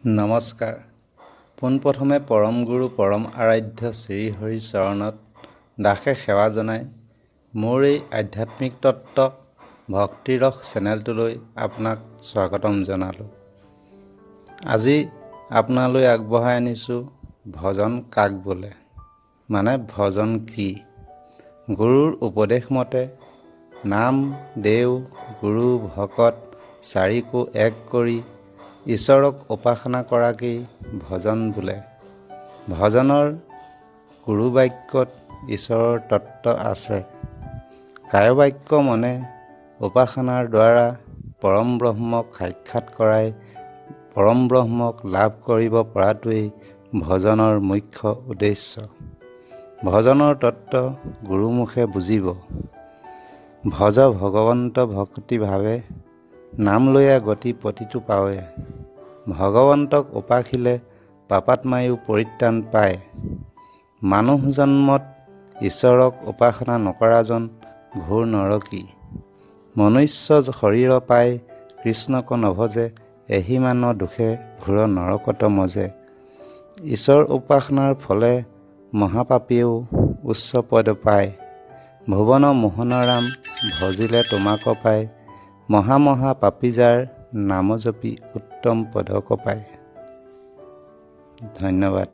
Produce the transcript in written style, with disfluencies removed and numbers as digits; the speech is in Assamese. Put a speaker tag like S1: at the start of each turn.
S1: নমস্কাৰ। পোনপ্ৰথমে পৰম গুৰু পৰম আৰাধ্য শ্ৰীহৰিৰ চৰণত দাসে সেৱা জনাই মোৰ এই আধ্যাত্মিক তত্ত্ব ভক্তিৰস চেনেলটোলৈ আপোনাক স্বাগতম জনালোঁ। আজি আপোনালৈ আগবঢ়াই আনিছোঁ ভজন কাক বোলে, মানে ভজন কি। গুৰুৰ উপদেশ মতে নাম, দেও, গুৰু, ভকত চাৰিকো এক কৰি ঈশ্বৰক উপাসনা কৰাকেই ভজন বোলে। ভজনৰ গুৰুবাক্যত ঈশ্বৰৰ তত্ত্ব আছে। কায়বাক্য মনে উপাসনাৰ দ্বাৰা পৰম ব্ৰহ্মক সাক্ষাৎ কৰাই পৰম ব্ৰহ্মক লাভ কৰিব পৰাটোৱেই ভজনৰ মুখ্য উদ্দেশ্য। ভজনৰ তত্ত্ব গুৰুমুখে বুজিব। ভজ ভগৱন্ত ভক্তিভাৱে, নাম লৈয়া গতি প্ৰতিটো পাৱে। ভগৱন্তক উপাসিলে পাপাত্মায়ো পৰিত্ৰাণ পায়। মানুহ জন্মত ঈশ্বৰক উপাসনা নকৰাজন ঘোৰ নৰকী। মনুষ্য শৰীৰ পাই কৃষ্ণক নভজে, এহিমান দোষে ঘোৰ নৰকত মজে। ঈশ্বৰ উপাসনাৰ ফলে মহাপাপীয়েও উচ্চ পদ পায়। ভুৱন মোহনৰাম ভজিলে তোমাক পায়, মহা মহা পাপী যাৰ নাম জপি উত্তম পদক পায়। ধন্যবাদ।